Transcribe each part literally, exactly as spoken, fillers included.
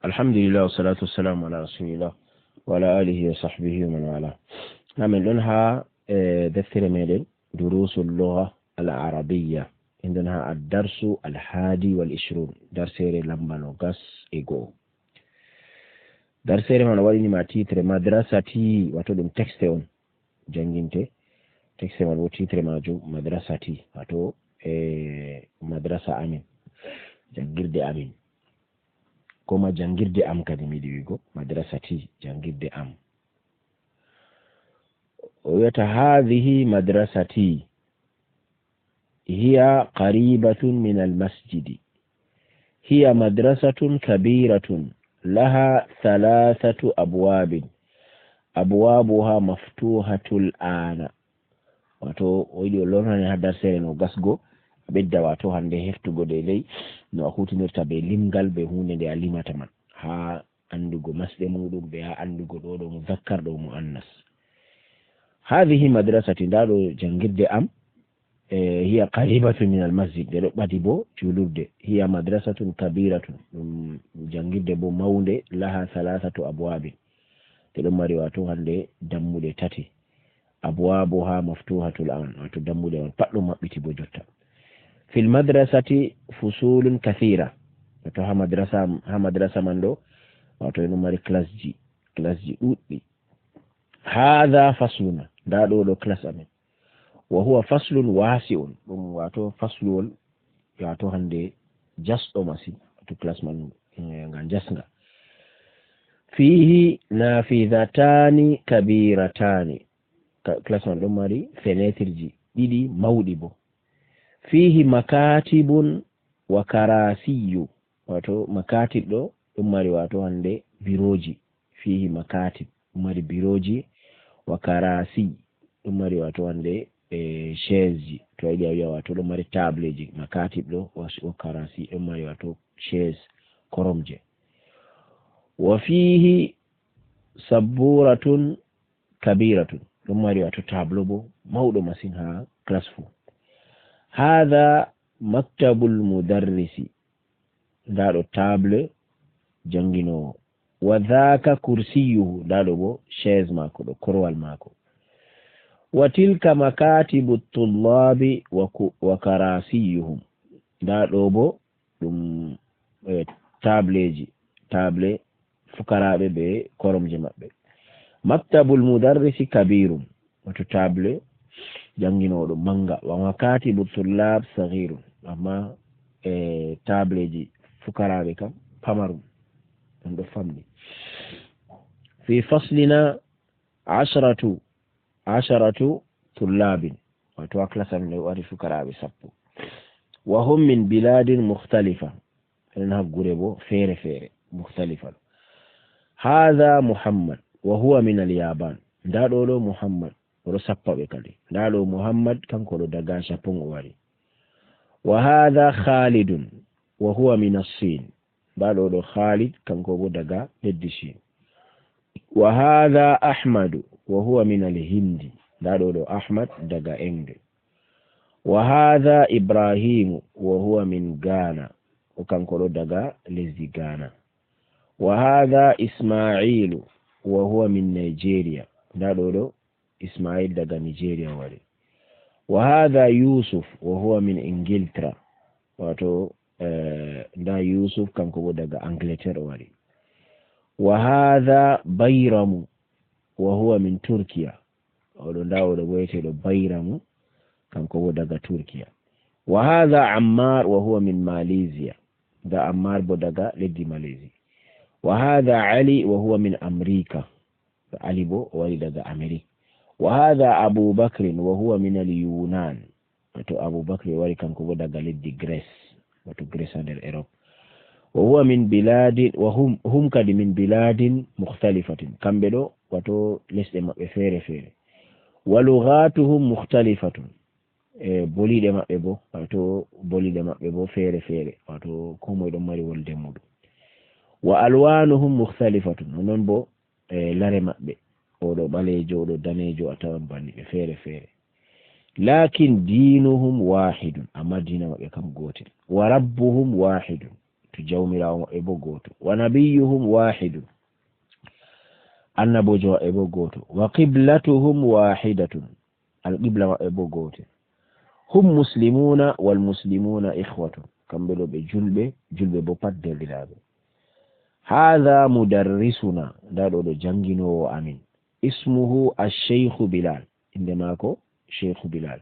Alhamdulillah, wassalatu wassalamu ala rasulillah, wa ala alihi wa sahbihi wa man wala. Amin. Ɗon ha, eh, deftere meɗen, Durusul Lugha al Arabiyya. En ɗon ha ad-darsu al hadi wal ishrun, darsere lamba no gas e go'o. Darsere man waɗini ma titre Madrasati, wato ɗum texte on janginte. Texte man wo titre majum Madrasati, wato, eh, madrasa amin, jangirde amin. Koma jangirde am kadi mi yiɗi wi'go, Madrasati, jangirde am. O wi'ata, "Hadhihi madrasati. Hiya qaribatun min al masjidi. Hiya madrasatun kabiratun. Laha thalathatu abwabin. Abwabuha maftuhatul ana." Wato, o yiɗi o lornane ha darsere no gasgo, a ɓedda wato hande heftugo de ley no a hutinirta be limgal be hunde nde a limata man. Ha andugo masɗe muɗum, be ha andugo ɗo ɗo muzakkar, ɗo mu'annas. "Hadhihi madrasati, nda ɗo jangirde am, eh, hiya qaribatu min al masjid, nde ɗo ɓadi bo julurde, hiya madrasatun kabiratun, ɗum jangirde bo maunde, laha thalathatu abwabin, nde ɗon mari wato hande dammuɗe tati, abwabuha maftuhatul an, wato dammuɗe man pat ɗum maɓɓiti bo jotta. Fil madrasati fusulun kathira, wato ha madrasa, ha madrasa man ɗo, wato eno mari classe ji, classe ji ɗuɗɗi. Hadha fasluna, nda ɗo ɗo classe amin. Wa huwa faslun wasi'un, ɗum wato fasluwol, wato hande jasɗo masin, wato classe man, eh, nga jasnga. Fihi nafizatani kabiratani." Ka-, classe man ɗon mari fenêtre ji ɗiɗi mawɗi bo. "Fihi makatibun wa karasiyu." Wato makatib ɗo ɗon mari wato hande biroji. "Fihi makatib." Ɗon mari biroji, wa karasi. Ɗon mari wato hande, eh, chaise ji. To a yiɗi a wi'a wato ɗon mari table ji. Makatib ɗo, wa, wa karasi. Ɗon mari wato chaise, koromje. "Wa fihi sabburatun kabiratun." Ɗon mari wato tableau bo mawɗo masin ha classe fu. "Hadha maktabul mudarrisi." Nda ɗo table janginowo. "Wa dhaka kursiyuhu." Nda ɗo bo chaise mako ɗo, korwal mako. "Wa tilka makatibu tullabi wa ku-, wa karasiyuhum." Nda ɗo bo ɗum, eh, tableji, table fukaraɓe be koromje maɓɓe. "Maktabul mudarrisi kabirun." Wato table janginowo ɗo manga. "Wa makatibu tullab saghirun." Amma, eh, tableji fukaraɓe kam pamarum. Ɗum ɗo famɗi. "Fi faslina asharatu, asharatu tullabin." Wato ha classe am ne wari fukaraɓe sappo. "Wa hum min biladin mukhtalifa." Enen ha gure bo fere fere, mukhtalifa. "Hadha Muhammad, wa huwa min al Yaban." Nda ɗo ɗo Muhammad, oɗo sappa ɓe kadi. Nda ɗo Muhammad, kanko ɗo daga Japon o wari. "Wa hadha Khalidun, wa huwa min as-Sin." Nda ɗo ɗo Khalid, kanko bo daga leddi Shin. "Wa hadha Ahmadu, wa huwa min al Hindi." Nda ɗo ɗo Ahmad daga Inde. "Wa hadha Ibrahimu, wa huwa min Ghana." O kanko ɗo daga lesdi Ghana. "Wa hadha Ismailu, wa huwa min Nigeria." Nda ɗo ɗo Ismail daga Nigeria o wari. "Wa hadha Yusuf, wa huwa min Ingiltra." Wato, eh, nda Yusuf, kanko bo daga Angleterre o wari. "Wa hadha Bayramu, wa huwa min Turkiya." Oɗo nda oɗo bo wi'eteɗo Bayramu, kanko bo daga Turkiya. "Wa hadha Ammar, wa huwa min Malaysia." Nda Ammar bo daga leddi Malaysia. "Wa hadha Ali, wa huwa min Amrika." Ali bo o wari daga Amerik. "Wa hadha Abu Bakrin, wa huwa min al Yunan." Wato Abu Bakri o wari kanko bo daga leddi Grèce, wato Grèce ha nder Europe. "Wa huwa min biladin, wa hum, hum kadi min biladin mukhtalifatin." Kamɓe ɗo, wato lesɗe maɓɓe fere fere. "Wa lughatuhum mukhtalifatun." E boliɗe maɓɓe bo, wato boliɗe maɓɓe bo fere fere. Wato ko moye ɗon mari wolde muɗum. "Wa alwanuhum mukhtalifatun." Non bo, e lare maɓɓe. Oɗo ɓaleejo, oɗo daneejo, a tawan banni ɓe fere fere. "Lakin dinuhum wahidun." Amma diina maɓɓe kam gotel. "Wa rabbuhum wahidun." To Jawmiraawo maɓɓe boo gooto. Wa nabiyyuhum waahidun. Annaboojo maɓɓe boo gooto. Wa qiblatuhum waahidatun. Alqibla maɓɓe boo gootel. Hum muslimuuna wal muslimuuna ikhwatun. Kamɓe ɗo ɓe julɓe, julɓe boo pat deerɗiraaɓe. Haadha mudarrisuna. Ndaa ɗo ɗo jannginoowo amin. Ismuhu Ash-Shaykhu Bilal. Innde maako Shaykhu Bilal.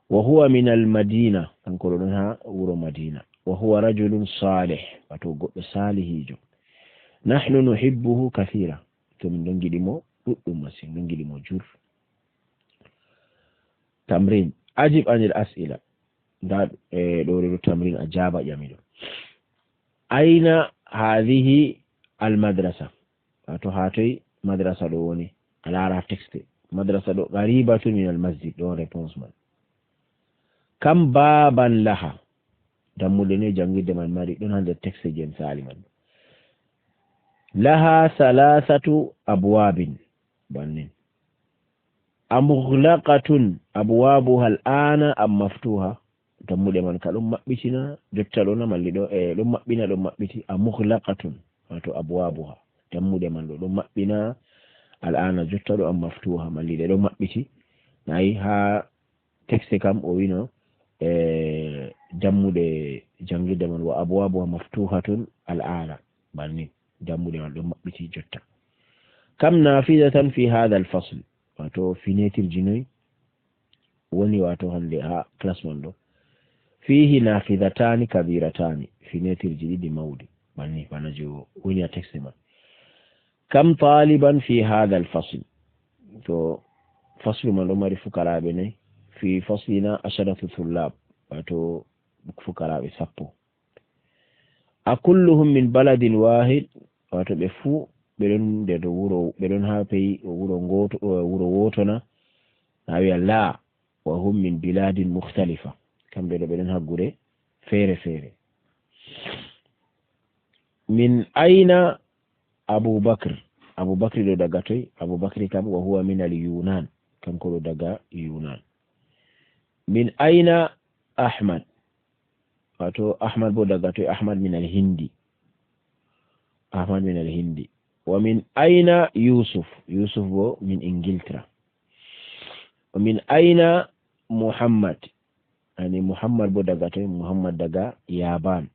Wa huwa min al-Madina. Kanko ɗo ɗon haa wuro Madina. Wa huwa rajulun salih. Wato goɗɗo saalihiijo. Nahnu nuhibbuhu kathira. To min ɗon ngiɗi mo ɗuɗɗum masin. Min ɗon ngiɗi mo jur. Tamrin. Ajib anil as'ila. Ndaa, eh, ɗo ɗo tamrin a jaaba ƴami ɗo. Ayna haadhihi al-madrasa? Wato haa toy madrasa ɗo woni? A laara texte. Madrasa ɗo qaribatun min al-masjid, ɗo réponse man. Kam baaban laha? Dammuɗe noy janngirde man mari? Ɗon haa nder texte je en saali man. Laha thalathatu abwabin. Bannin. Amughlaqatun abwabuha al-ana am maftuha? Dammuɗe man ka ɗon maɓɓitina jotta ɗo na, malli ɗo, eh, ɗon maɓɓina, ɗon maɓɓiti? Amughlaqatun, wato abwabuha. Dammuɗe man ɗo ɗon maɓɓina al-ana jotta ɗo am maftuha, malli ɗe ɗon maɓɓiti? Nayi haa texte kam o wino, eh, dammuɗe janngirde man wa abwabuha maftuhatun al-ana. Bannin. Dammuɗe man ɗon maɓɓiti jotta. Kam nafidatan fi hadha al-fasl? Wato finetirji noy woni wato hannde haa classe man ɗo? Fihi nafidatani kabiratani. Finetirji ɗiɗi mawɗi. Banni bana je woni haa texte man. Kam taliban fi hadha al-fasl? To faslu man ɗo mari fukaraaɓe noy? Fi faslina asharatu tullab. Wato fukaraaɓe sappo. A kulluhum min baladin wahid? Wato ɓe fuu ɓe ɗon nder wuro, ɓe ɗon haa pey wuro ngooto, wuro wooto na? Na wi'a la, wa hum min biladin mukhtalifa. Kamɓe ɗo ɓe ɗon haa gure feere-feere. Min ayna Abu Bakr? Abu Bakri ɗo daga toy? Abu Bakri kam wa huwa min al Yunan. Kanko ɗo daga Yunan. Min ayna Ahmad? Wato Ahmad bo daga toy? Ahmad min al Hindi. Ahmad min al Hindi. Wa min ayna Yusuf? Yusuf bo min Ingiltra. Wa min ayna Muhammad? Yani Muhammad bo daga toy? Muhammad daga Yaban.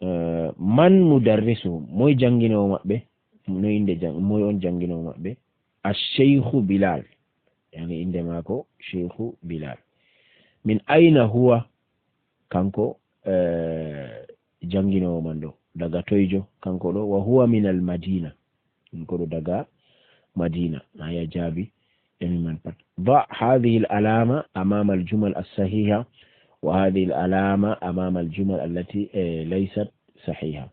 Eh, man mudarrisuhum? Moy jannginowo maɓɓe? Noy innde jang-, moy on jannginowo maɓɓe? Ash-Shaykhu Bilal. Yani innde maako Shaykhu Bilal. Min ayna huwa? Kanko, eh, jannginowo man ɗo, daga toyjo? Kanko ɗo, wa huwa min al-Madina. Kanko ɗo daga Madina. Na ya jaabi ƴami man pat. Ba hadhihi al-alama amama al-jumal as-sahiha wa hadhihi al-alama amama al-jumal allati, eh, laysat sahiha.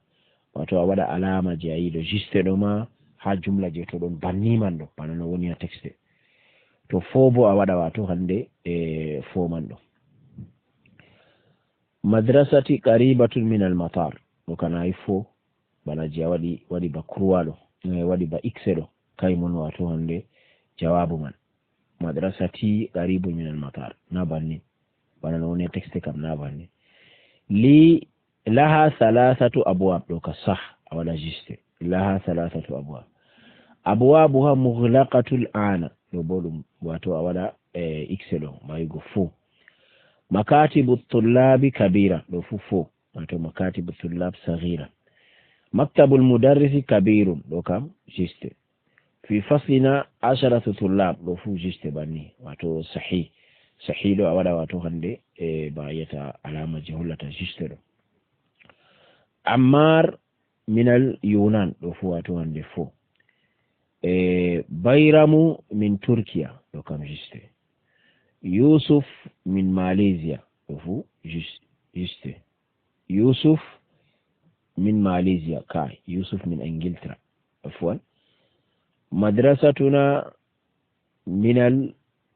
Wato a waɗa alama je a yiɗo juste ɗo ma ha jumla je to ɗon banni man ɗo, bana no woni ha texte. To fo bo a waɗa wato hande, eh, fo man ɗo. Madrasati qaribatun min al-matar. Ɗo kana ay fo, bana je a waɗi, waɗi ba croix ɗo, eh, waɗi ba X ɗo. Kay mon wato hande jawabu man. Madrasati qaribun min al-matar. Na banni. Bana no woni texte kam na banni. Li laha thalathatu abwab, ɗo ka sah, a waɗa juste. Laha thalathatu abwab. Abwabuha mughlaqatul ana. Ɗo bo ɗum, wato a waɗa, eh, X ɗo, mayugo fo. Makatibu tullabi kabira, ɗo fu fo. Wato makatibu tullab saghira. Maktabul mudarrisi kabirun, ɗo kam juste. Fi faslina asharatu tullab, ɗo fu juste banni, wato sahih. Sahih ɗo a waɗa wato hande, e ba yeta alama je hollata juste ɗo. Ammar minal Yunan, ɗo fu wato hande fo. E Bayramu min Turkiya, ɗo kam juste. Yusuf min Malaysia, ɗo fu jus-, juste. Yusuf min Malaysia, kay, Yusuf min Ingilterra. Afwan. Madrasatuna minal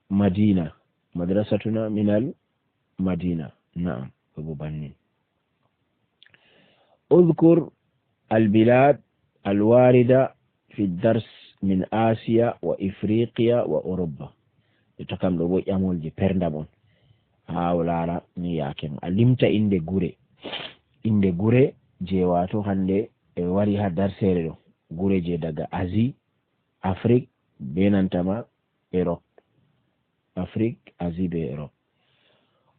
Madina. Madrasatuna minal Madina. Na'am, ɗo bo bannin. Udhkur al-bilad al-warida fi dars min Asiya wa Ifriqiya wa Uruba. Jotta kam ɗo bo ƴamolji perdam on. Ha o laara ni yaake ma. A limta inde gure. Innde gure je, wato, hannde e wari ha darseere ɗo. Gure je daga Asie, Afrique, be nanta ma Europe. Afrique, Asie be Europe.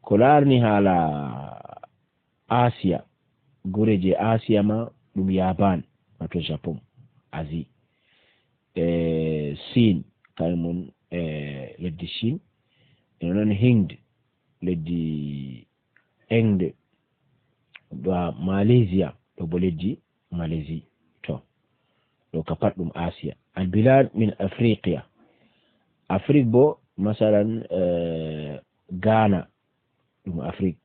Ko laarni haala Asia, gure je Asia ma ɗum Yaban, wato Japon, Asie. E Sin, kañum woni, e, leddi Chine. E noon Hind, leddi Inde. Ɗo Malaysia, ɗo bo leddi Malaisie. To, ɗo ka pat ɗum Asia. Al bilad min Afriqiya. Afrik bo, masalan, e, Ghana, ɗum Afrik.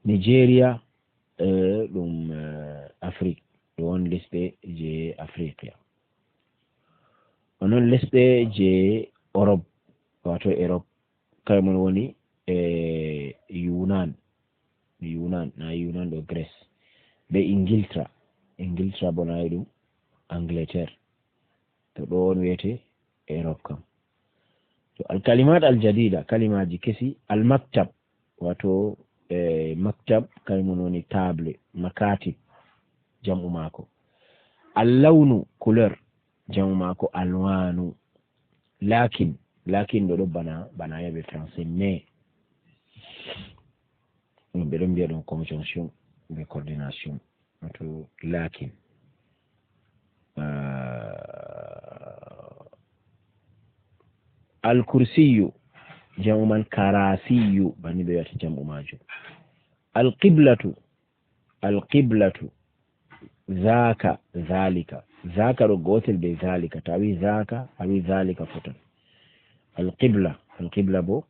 Nigeria, e, ɗum, e, Afrik. Ɗo woni lesɗe je Afriqiya. O noon lesɗe je Europe, wato Europe, kañum woni, e, Yunan. Yunan, na Yunan ɗo Grèce. Be Ingiltra. Ingiltra bo na ɗum Angleterre. To ɗo on wiyete Europe kam. To al kalimat al jadida, kalimaji kesi, al maktab, wato, e, maktab, kañum woni table, makatib, jam'u maako. Al lawnu, couleur, jam'u maako alwanu. Lakin, lakin ɗo ɗo bana, bana yaɓe français, mais. Ɗum ɓe ɗon mbiya ɗum conjonction de coordination. Wato lakin. Ah, al kursiyu, jam'u man karasiyu, banni ɓe wiyata jam'u majum. Al qiblatu, al qiblatu, zaka, zalika. Zaka ɗo gotel be zalika. To a wi zaka, a wi zalika fotan. Al qibla, al qibla bo,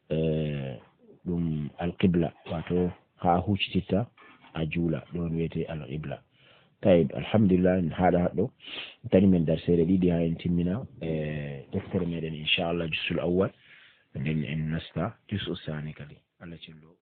e, ɗum al qibla, wato ha a huccititta a juula, ɗon wiyete al qibla. Tayib, alhamdulillah, en haɗa haɗɗo. Tani men darseere ɗiɗi ha en timmina, e, deftere meɗen, inchallah, jusul awwal. Nden en nasta jusu sani kadi. Allah cello.